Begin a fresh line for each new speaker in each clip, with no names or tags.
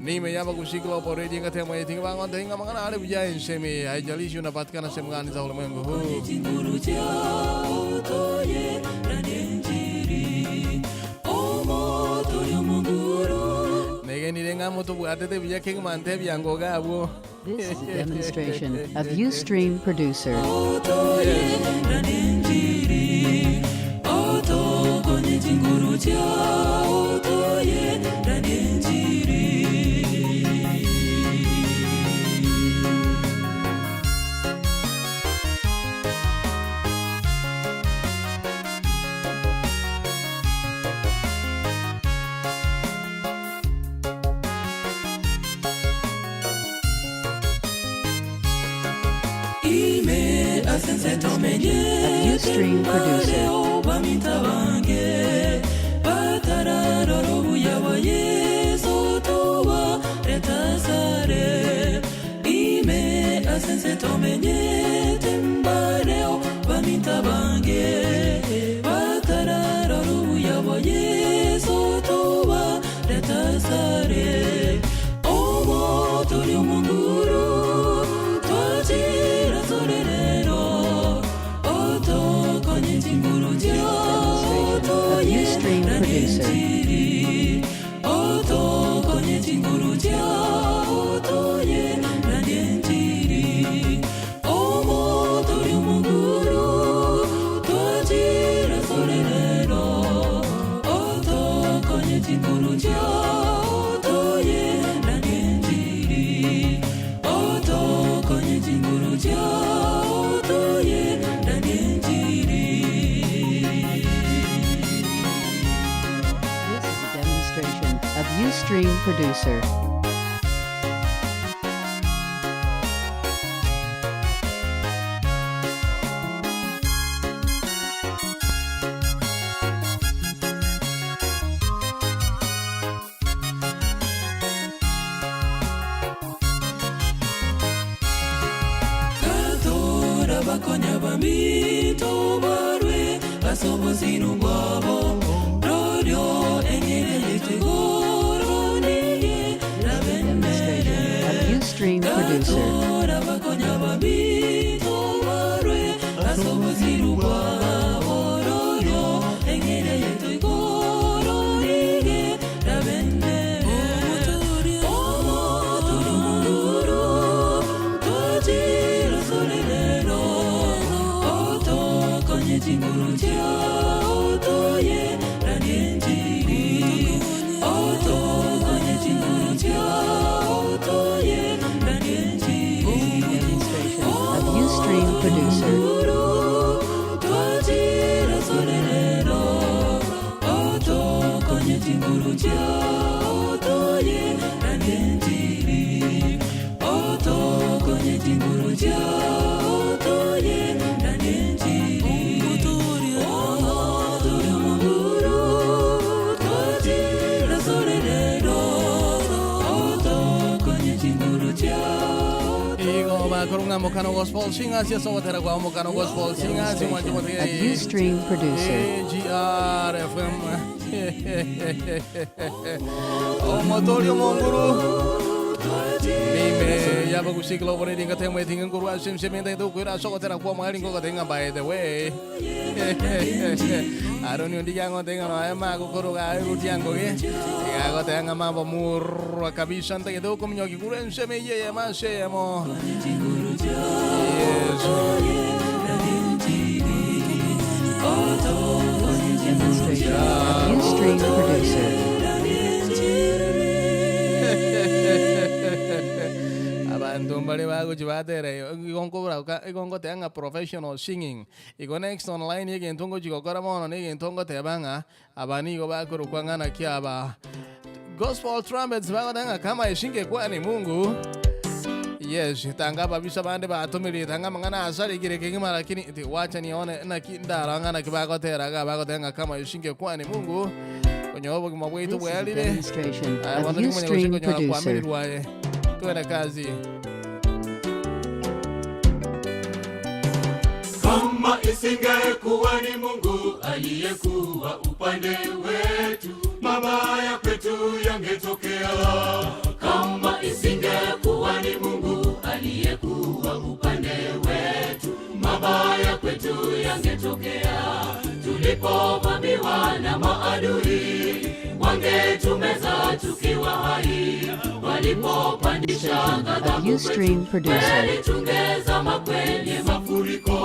Nime yaba kushikila oporedi ngatema yetinga bango tenga mangana ale buja nsemi, haijalishi unapatikana sehemu gani za ulimwengu huu.
Chinguru chautoye ranenjiri omoto lyomuguru.
Negenire ngamo tubwatete buya kengmante byango gabwo.
This is a demonstration of Ustream Producer.
Otoye ranenjiri otokonye chinguru chautoye ranenjiri. Ime asense tomenye
Of Ustream Producer.
Bamita bange batararora obuya Yesu tuba retasare ime asense tomenye tembareo bamita bange batararora obuya Yesu tuba retasare omo turi omunguru twakira sorerero otokonye chinguru
Demonstration of Ustream Producer.
Producer. Otokonye chinguru chautoye ranenjiri omo turi omunguru twakira sorerero otokonye chinguru chautoye ranenjiri otokonye chinguru chautoye ranenjiri.
This is a demonstration of Ustream Producer.
Katora bakonya bamito barwe basobozinu bwabo roryo enyerere twegoroneye
Demonstration of Ustream Producer.
Katora bakonya bamito barwe basobozinu bwabo roryo enyerere twegoroneye rabendere omotoromuguru twajira sorerero otokonye chinguru chautoye ranenjiri otokonye chinguru chautoye ranenjiri.
Demonstration of Ustream Producer.
Twajira sorerero otokonye chinguru chautoye ranenjiri otokonye chinguru chautoye ranenjiri omotori omonguru twajira sorerero otokonye chinguru chautoye.
Igo bakorunga mokano gospel singers yasogotera kwa mokano gospel singers
Demonstration of Ustream Producer.
AGR FM omotorio monguru nime yaba kushikila oboreri ngatemo etinga nguru ashemshemenda itukwira sogotera kwa mwali ngogotenga. By the way, aroni ndiyango tenga no ema gukuru rutiango ge igagotenga mambo murwa kabisa ntegeto kumnyoki kure nshemeye yamashemo. Yes.
Demonstration of Ustream Producer.
Abantu mbali baguchi batere igongoteanga professional singing igo next online egento ngochigokora mono negento ngotebanga aba nigo bakorokwa kiaba gospel trumpets bagotanga kama isingekuwa ni Mungu. Yes, tanga babisa bande batumirie tanga mangana asarigire kengima, lakini ti wacha nione naki ndaranga kibagoteraga bagotenga kama isingekuwa ni Mungu konyo obogima bwaitu
This is a
bwalire.
Demonstration
Aya,
of
bwana ni mwenye
Ustream
usiku nyoa
Producer.
kuamini tuende kazi.
Kama isingekuwa ni Mungu aliyekuwa upande wetu, mabaya kwetu yangetokea. yangetokea. Tulipovamiwa na maadui, wangetumeza tukiwa hai. Walipopandisha
Of
ghadhabu
Ustream
kwetu,
producer.
kweli tungezama kwenye mafuriko.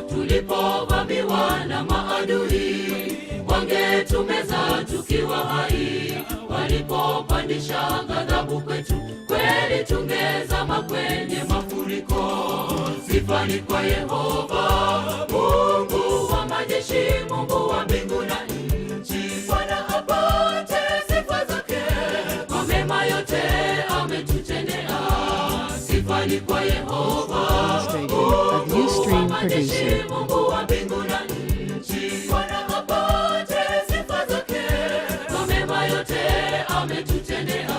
Tulipovamiwa na maadui, wangetumeza tukiwa hai. Walipopandisha ghadhabu kwetu, kweli tungezama kwenye mafuriko. Sifa ni kwa Yehova, Mungu wa majeshi, Mungu wa mbingu na nchi. Bwana apate sifa zake kwa mema yote ametutendea. Sifa ni kwa Yehova,
Demonstration of Ustream producer.
Mungu wa mbingu na nchi. Bwana apate sifa zake kwa mema yote ametutendea.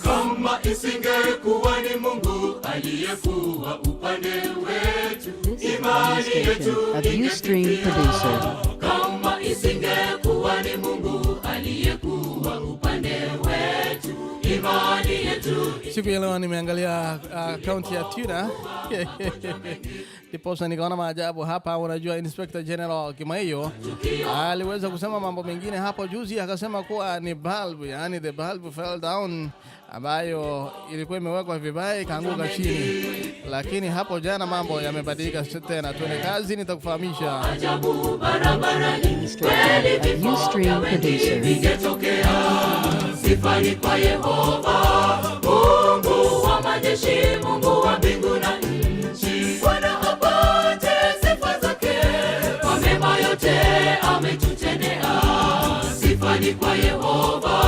Kama isingekuwa ni Mungu aliyekuwa upande wetu,
This is
imani
demonstration
yetu
of Ustream producer.
Kama isingekuwa ni Mungu aliyekuwa upande wetu, imani yetu
Siku ya leo nimeangalia akaunti ya Twitter, ndiposa nikaona maajabu hapa. Unajua, Inspector General Kimaiyo aliweza kusema mambo mengine hapo juzi, akasema kuwa ni bulb, yani the bulb fell down, ambayo ilikuwa imewekwa vibaya ikaanguka chini, lakini hapo jana mambo yamebadilika tena. Tuende kazi, nitakufahamisha.
Ajabu barabarani,
Demonstration
kweli
of Ustream producer.
vingetokea. Sifa ni kwa Yehova, Mungu wa majeshi, Mungu wa mbingu na nchi. Bwana apate sifa zake kwa mema yote ametutendea. Sifa ni kwa Yehova,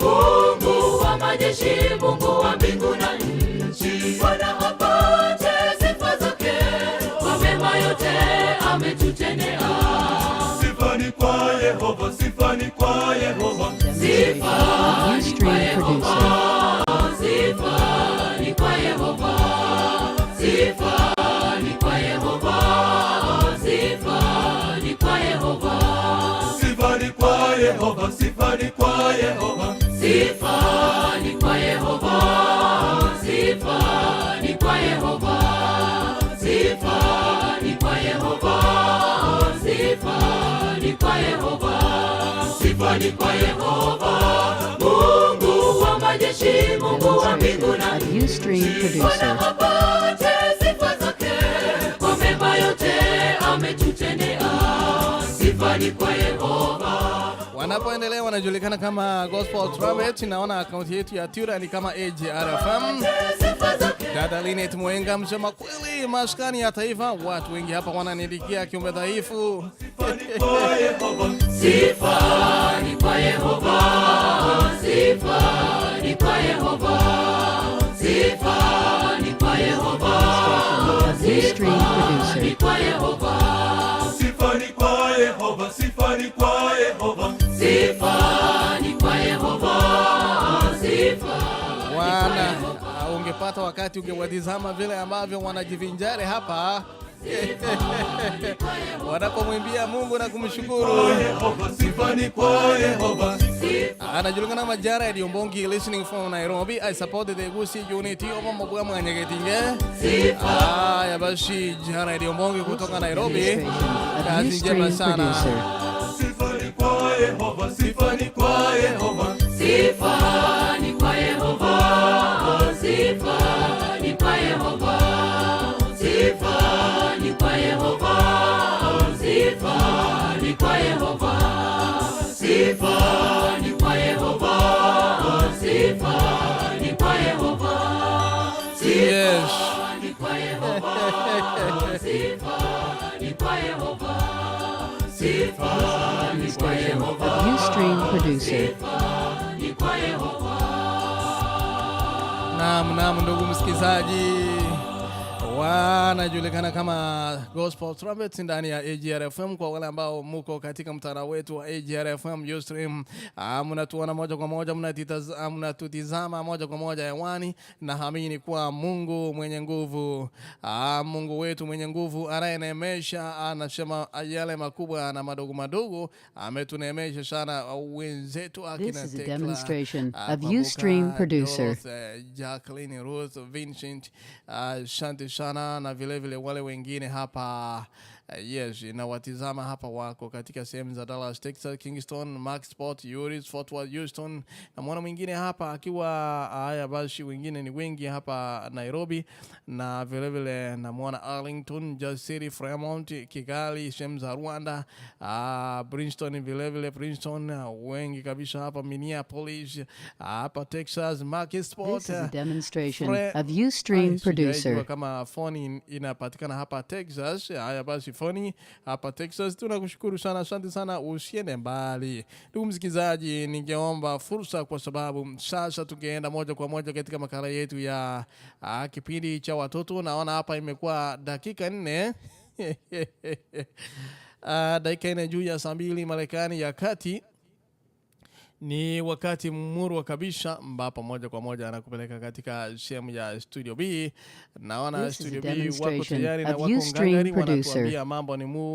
Mungu wa majeshi, Mungu wa mbingu na nchi. Bwana apate sifa zake kwa mema yote ametutendea. Sifa ni kwa Yehova, sifa ni kwa Yehova.
Demonstration of Ustream producer.
Sifa ni kwa Yehova, sifa ni kwa Yehova, sifa ni kwa Yehova,
Sifa ni kwa Yehova, sifa ni kwa Yehova,
sifa ni kwa Yehova, sifa ni kwa Yehova, sifa ni kwa Yehova, sifa ni kwa Yehova, sifa ni kwa Yehova, Mungu wa majeshi, Mungu wa mbingu
Demonstration
na
of Ustream producer.
apate sifa zake kwa mema yote ametutendea. Sifa ni kwa Yehova.
Wanapoendelea wanajulikana kama Gospel Trumpet. Naona akaunti yetu ya Twitter ni kama AGRFM.
Sifa zake
Dada Linet Mwenga, msema kweli, maskani ya taifa. Watu wengi hapa wananidikia kiumbe dhaifu.
kwa Yehova,
sifa ni kwa Yehova, sifa ni kwa Yehova, sifa ni kwa Yehova,
Of Ustream
ni
producer.
kwa Yehova,
sifa ni kwa Yehova, sifa ni kwa Yehova,
sifa ni kwa Yehova, sifa
Wana ungepata wakati ungewatizama vile ambavyo wanajivinjari hapa wanapomwimbia Mungu na kumshukuru.
Yehova, sifa ni kwa Yehova,
Anajulikana kama Jared Ombongi, listening from Nairobi. I support the Gusii unity omo mabwa mwanyegetinge. Haya basi, Jared Ombongi kutoka Nairobi,
Demonstration of
kazi njema
Ustream
sana.
producer.
sifa ni kwa Yehova, sifa ni kwa Yehova,
Sifa ni kwa Yehova, sifa ni kwa Yehova, sifa ni kwa Yehova, sifa ni kwa Yehova, sifa ni kwa Yehova, sifa ni kwa Yehova,
Yes.
ni kwa Yehova, sifa ni kwa Yehova, sifa ni kwa
Demonstration
Yehova,
of Ustream producer.
ni kwa Yehova.
Naam, naam, ndugu msikilizaji, Wanajulikana kama Gospel Trumpets ndani ya AGRFM. Kwa wale ambao muko katika mtandao wetu wa AGRFM Ustream, mnatuona moja kwa moja, mnatutizama moja kwa moja hewani, na amini kuwa Mungu mwenye nguvu, Mungu wetu mwenye nguvu anayeneemesha, anasema yale makubwa na madogo madogo, ametuneemesha sana wenzetu akina
This is a
Tekla,
demonstration of
Kwabuka,
Ustream Producer.
Dorothy, Jacqueline, Ruth, Vincent, asante sana na vile vile wale wengine hapa, yes, na watizama hapa wako katika sehemu za Dallas, Texas, Kingston, Maxport, Uris, Fort Worth, Houston, na mwana mwingine hapa akiwa haya basi, wengine ni wengi hapa Nairobi, na vile vile namwona Arlington, Jersey City, Fremont, Kigali, sehemu za Rwanda, Princeton, vile vile Princeton, wengi kabisa hapa Minneapolis, hapa Texas, Marketsport.
This is a demonstration of Ustream
Ai, sijaijua
Producer.
kama foni inapatikana hapa Texas. Haya basi, foni hapa Texas, tunakushukuru sana, asante sana, usiende mbali ndugu msikilizaji. Ningeomba fursa kwa sababu sasa tungeenda moja kwa moja katika makala yetu ya kipindi cha watoto. Naona hapa imekuwa dakika 4 dakika 4 juu ya saa 2 Marekani ya kati ni wakati murwa kabisa ambapo moja kwa moja anakupeleka katika sehemu ya Studio B. Naona
This is a
Studio B wako
demonstration
tayari na
of
wako
Ustream
ngangari,
Producer.
wanatuambia mambo ni mu